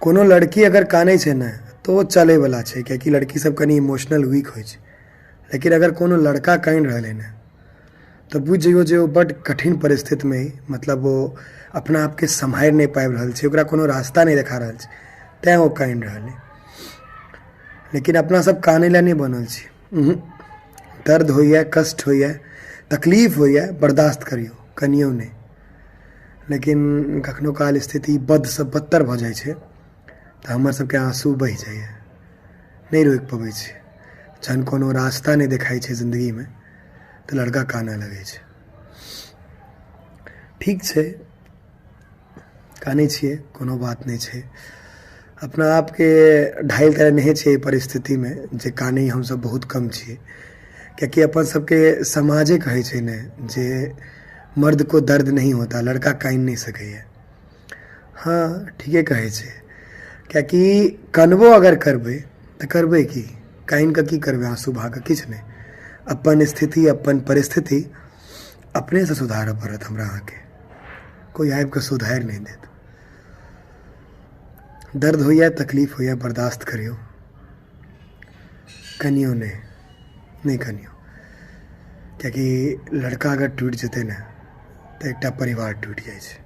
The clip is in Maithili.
कोनो लड़की अगर कानै छै ने तऽ ओ चलैवला छै, कियाकि लड़की सब कनि इमोशनल वीक होइ छै। लेकिन अगर कोनो लड़का कानि रहल अइ ने तऽ बुझि जइयौ जे ओ बड्ड कठिन परिस्थितिमे अइ, मतलब ओ अपना आपके सम्हारि नहि पाबि रहल छै, ओकरा कोनो रास्ता नहि देखा रहल छै, तैँ ओ कानि रहल अइ। लेकिन अपना सब कानै लए नहि बनल छी। दर्द होइए, कष्ट होइए, तकलीफ होइए, बर्दाश्त करियौ, कनियौ नहि। लेकिन कखनो काल स्थिति बदसँ बदतर भऽ जाइ छै तऽ हमर सबके आँसू बहि जाइए, नहि रोकि पबै छी। जहन कोनो रास्ता नहि देखाइ छै जिन्दगीमे तऽ लड़का कानऽ लगै छै। ठीक छै, कानै छियै, कोनो बात नहि छै। अपना आपके ढालि तऽ नहि छै एहि परिस्थितिमे जे कानै हमसब बहुत कम छियै, कियाकि अपन सबके समाजे कहै छै ने जे मर्द को दर्द नहीं होता, लड़का कानि नहि सकैए। हँ, ठीके कहै छै, कियाकि कनबो अगर करबै तऽ करबै की, कानि कऽ की करबै, आँसू बहा कऽ किछु नहि। अपन स्थिति अपन परिस्थिति अपनेसँ सुधारऽ पड़त हमरा अहाँके, कोइ आबि कऽ सुधारि नहि देत। दर्द होइए, तकलीफ होइए, बर्दाश्त करियौ, कनियो नहि, नहि कनियो। कियाकि लड़का अगर टूटि जेतै ने तऽ एकटा परिवार टूटि जाइ छै।